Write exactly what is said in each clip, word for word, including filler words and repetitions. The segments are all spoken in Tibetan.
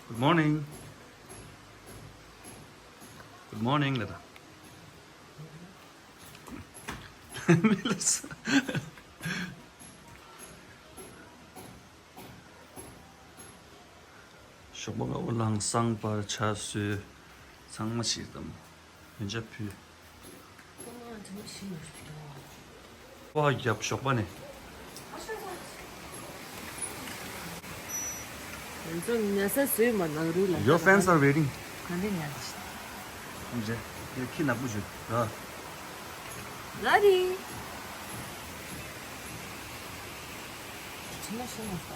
Good morning. Good morning ལ་ད། ཞོགས་པ་ང་འོ་ལངས་སང་པར་ཆ་བཟོས་ཚང་མ་ཞིག་དམ་མི་འཇའ་ཕུལ། པ་རྒྱབ་ཞོགས་པ་ནས། ང་ཚོ་ཉལ་ས་བཟོས་མ་ནང་རུ་ལ། Your fans are waiting. ག་འདྲ་ཉལ་ཞིག་ཁྱི་ནག་པོ་བྱོས་ར། ལ་རི། ཁྱི་ནག་ཤི་མ་ས།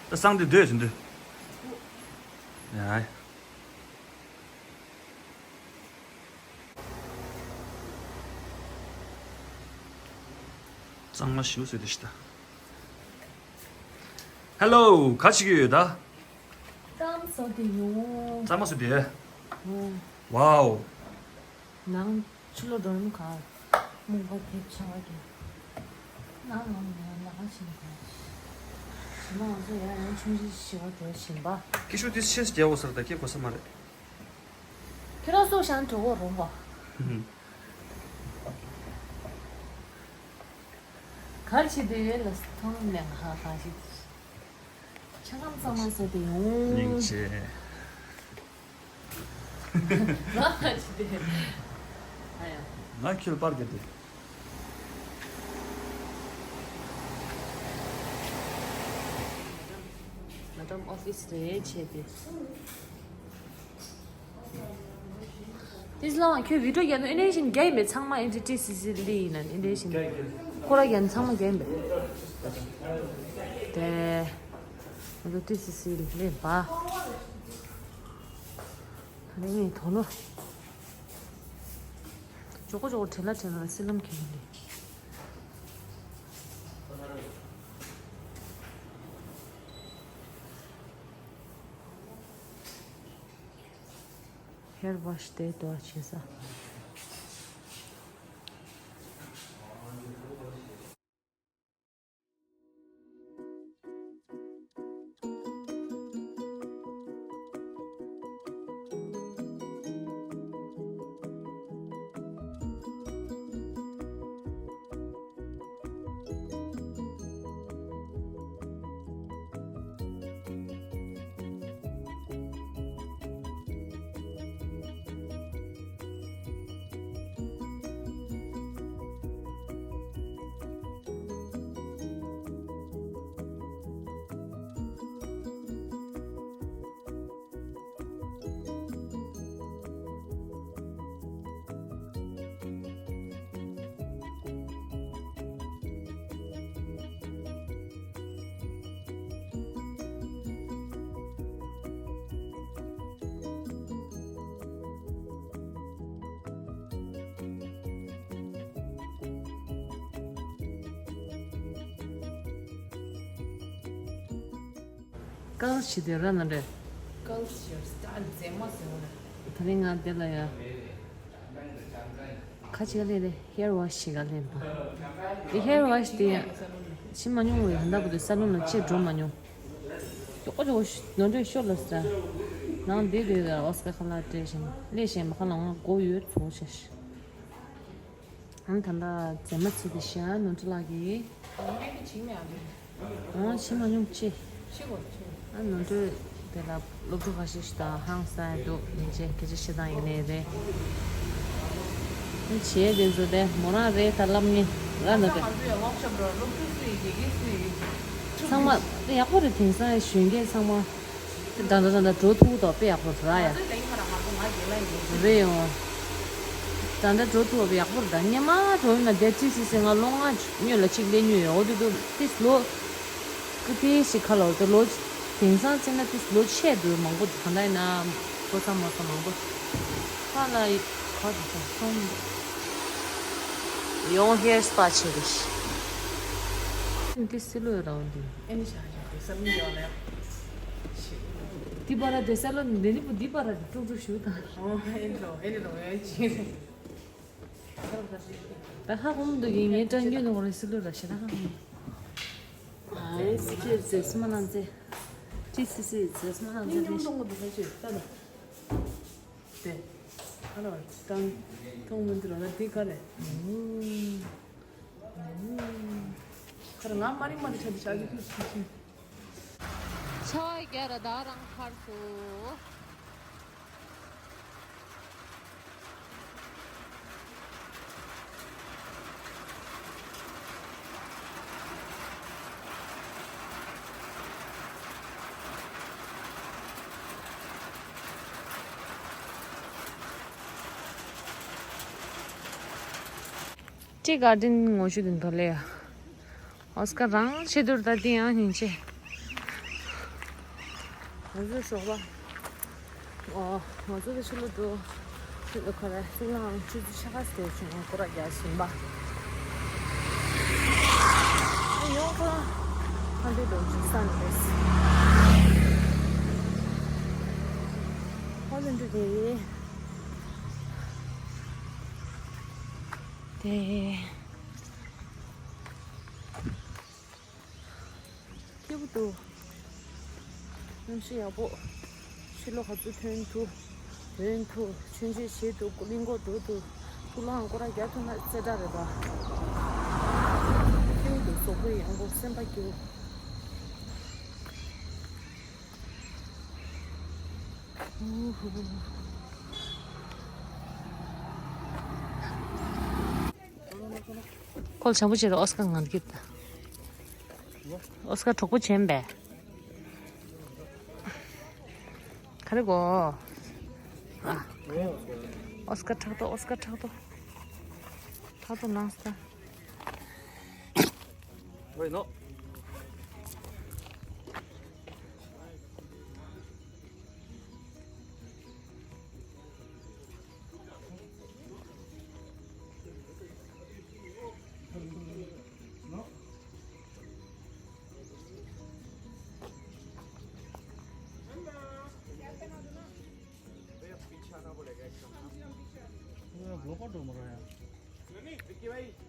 ད་སང་དེ་སྡོད་ཟིན་དུས། ཡ། གཙང་མ་ཞིག་ཟེར་དེ་ཤི་ད། Hello ག་ཅིག་ཡོད་ད། གཙང་མ་བཟོ་དེ་ཡོང་། གཙང་མ་བཟོ་དེ། ཨོ། Wow ནང་ཕྱི་ལོགས་འགྲོ་ནི་ག་རྨོངས་པ་དེ་ཆགས་ཀྱི། ནང་ནང་ནས་ལ་ཁ་ཕྱིན་ག་ཞི་མ་ང་ཚོ་ཡང་ཡང་ཆུང་ཆུང་ཞི་བ་འགྲོ་བཞིན་པ། ཀི་ཤུ་དེ་ཤེས་རྒྱལ་བོ་ཟེར་ད་ཀི་གོ་ས་མ་རེད། ཁྱེད་རང་སོགས་ཤང་གྲོགས་པོ་རོང་པ། གར་བྱེད་དེ་ཡོད་ལ་མཐོང་ནས་ཧ་ཧ་ཞིག་ཆ་ཁམ་གཙང་མ་བཟོ་དེ་ཡོང་། སྙིང་རྗེ། ང་ཧ་ཅི་དེ། ཨ་ཡ། ང་ཁྱོད་པར་གྱི་དེ། ང་ཏང་ཨོ་ཕི་སི་རེད་བྱས་ཏེ། ཏིས་ལང་ཁྱོད་བི་ཌིའོ་རྒྱག་ན་ཨེ་འདྲ་བཞིན་རྒྱག་ཡིན་པས། ཚང་མ་ཨེ་འདྲ་ཏི་སི་སི་ལི་ཡིན་ན་ཨེ་འདྲ་བཞིན་ཁོ་ར་རྒྱག་ན་ཚང་མ་རྒྱག་ཡིན་པས། དེ་ང་ཚོ་ཏི་སི་སི་ལི་བ། ད་ནི་ངས་དོ་ནོ་ཇོ་ཀོ་ཇོ་ཀོ་བྲེལ་ལ་བྲེལ་ལ་སི་ལམ་ཁྱེར་ནས། ཧེར་ཝ་ཤི་དེ་དོ་བྱེད་ས། ཀལ་ཞིག་དེ་ར་ན་རེ། ཀལ་ཞིག་སྟ་མཛེས་མ་ཟེར་བ་རེད། ད་རིང་ང་དེ་ལ་ཡ། ཁ་ཅིག་ལས་རེད། ཧེར་ཝ་ཤི་ག་ལེན་པ། དེ་ཧེར་ཝ་ཤི་དེ་ཤི་མ་མྱོང་བས་ད་ལྟ་བུ་དེ་ས་ལུང་ལ་ཅེས་འགྲོ་མ་མྱོང་། ཅོག་ཅོག་ནོར་འཁྲུལ་ཤོར་ལ་ཟ། ནང་དེ་དེ་ཨོ་སི་ཀ་ཁ་ལག་སྤྲད་བཞིན་ལས་གཞན་མ་ཁ་ལ་ང་མགོ་ཡོད་ཚོགས་ཆ་ཤི། ཨང་ད་ལྟ་མཛེས་མ་ཚིག་དེ་ཤི་ཨ་ནོར་འཁྲུལ་ལག་གི། ཨང་ཤི་མ་མྱོང་ཅེས། ཨ་ནོར་འཁྲུལ་དེ་ལ་སློབ་ཕྲུག་ཁ་ཤས་ཤིག་དང་ཧང་སང་འདུག་ཡིན་ཅེས་སྐད་ཆ་བཤད་སྟངས་ཡིན་ནའི་རེད། ཨ་བྱས་དེ་ཚོ་དེ་མོ་རང་རེད་ད་ལབ་ངེས་ར་ན་དེ། ཚང་མ་དེ་ཡག་པོ་རེད་དེང་སང་གཞོན་སྐྱེས་ཚང་མ། དེ་འདྲ་འདྲ་འདྲ་འདྲ་འགྲོ་ཐུབ་ཏོ་དཔེ་ཡག་པོ་རེད་ཡ། རེད་ཡོང་། དེ་འདྲ་འགྲོ་ཐུབ་པ་ཡག་པོ་རེད་ད་སྔོན་མ་འགྲོ་ཡིན་ན་དེ་ཅི་སི་སི་ང་ལོ་ལྔ་སྔོན་ལ་གཅིག་སླེབས་མྱོང་ཡོད། འོ་དེ་དུ་ཏིས་ལོ། ཀི་ཏི་ཞིག་ཁ་ལོ་དེ་ལོ། དེང་སང་བརྩིས་ན་ཏིས་ལོ་ཆེ་འདུག་མང་པོ་ད་ལྟ་ཡིན་ན། ཕོ་ཚང་མ་ཚང་མང་པོ། ཁ་ལ་ག་དུ་ཚང་སོང་། ཡོང་ཧེར་སྤ་བྱེད་རེད། འདི་སི་ལོ་ར་འོ་འདི། ཨེ་ནི་ཤ་ཤ་དེ་སམ་ཡོང་ལེ། འདི་པ་ར་དེ་ས་ལོ་འདི་ནི་པོ་འདི་པ་ར་དེ་ཀྲུག་ཀྲུག་ཞུ་དང་། ཨོ་ཨེ་ནི་རོ་ཨེ་ནི་རོ་ཨེ་ཅི། ད་ཧ་གོ་མི་འདུག་གི་ངའི་སྤྲང་རྒྱུན་ནི་འོ་རེ་སི་ལོ་ར་ཤ་ད་ཧ་གོ་མི་འདུག་ཨ་ཨེ་སི་ཀེ་ཟེར་སི་མ་ནང་ཚེ། ཅི་སི་སི་ཟེར་སོང་ན་ནི་ཉམས་གཏོང་གི་འདུག་ཟེར་ཅི་ལྟ་ན། དེ། ཨ་ལ་ཏང་ཏང་མི་འདུག་ལ་དེ་ག་རེད། ཁར་ང་མ་རིང་མ་རིང་ཆ་དེ་ཆ་གི་ཁུ་ཆུ་ཆུ། ཆ་རྒྱ་ར་ད་རང་ཁར་སོ། ཊི་གར་ཌེན་ངོ་ཤུ་དུ་འདོ་ལེ་ཡ། ཨོ་སྐར་རང་ཆེ་དུར་ད་ཏི་ཡང་ཉིན་ཆེ། ང་ཚོའི་ཞོགས་པ། ཨོ། ང་ཚོ་དེ་ཕྱི་ལོ་འགྲོ། ཕྱི་ལོ་ཁ་ར་ཕྱི་ལོའང་ཆུ་ཚོད་ཕྱེད་ཀ་ཙམ་བྱུང་ང་སྐོར་ར་རྒྱག་བཞིན་པ། ཨ་ཡོང་ཁ། ཁ་འདི་འགྲོ་ཆུ་ས་ནི་རེད། ཧོ་ལན་འགྲོ་དེ། དེ། སྐྱིད་པོ་འདུག་གནམ་གཤིས་ཡག་པོ། ཕྱི་ལོགས་ག་ཚོད་ཐོན་ཐུབ། ཐོན་ཐུབ། ཆུ་མཆོད་བྱེད་ཐུབ། གླིང་སྐོར་འགྲོ་ཐུབ། ཕུ་ལང་སྐོར་ར་རྒྱག་ཐུབ་ན་རྩེ་དྲག་རེད་པ། སྐྱིད་པོ་འདུག་གཟུགས་པོ་ཡང་པོ་སེམས་པ་སྐྱིད་པོ། ཁོལ་བྱང་པོ་བྱེད་དུ་ཨོ་སྐར་ངང་གིས། ཨོ་སྐར་གྲོགས་པོ་བྱེད་པས། ག་རེ་གོ་ཨ། ཨོ་སྐར་ཕྲག་དོག་ཨོ་སྐར་ཕྲག་དོག་ཕྲག་དོག་ནང་སྟ། ཝེ་ནོ།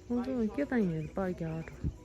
ཁོང་ཚོ་སྐད་བཏང་ཡོད་པ་རྒྱག་འགྲོ།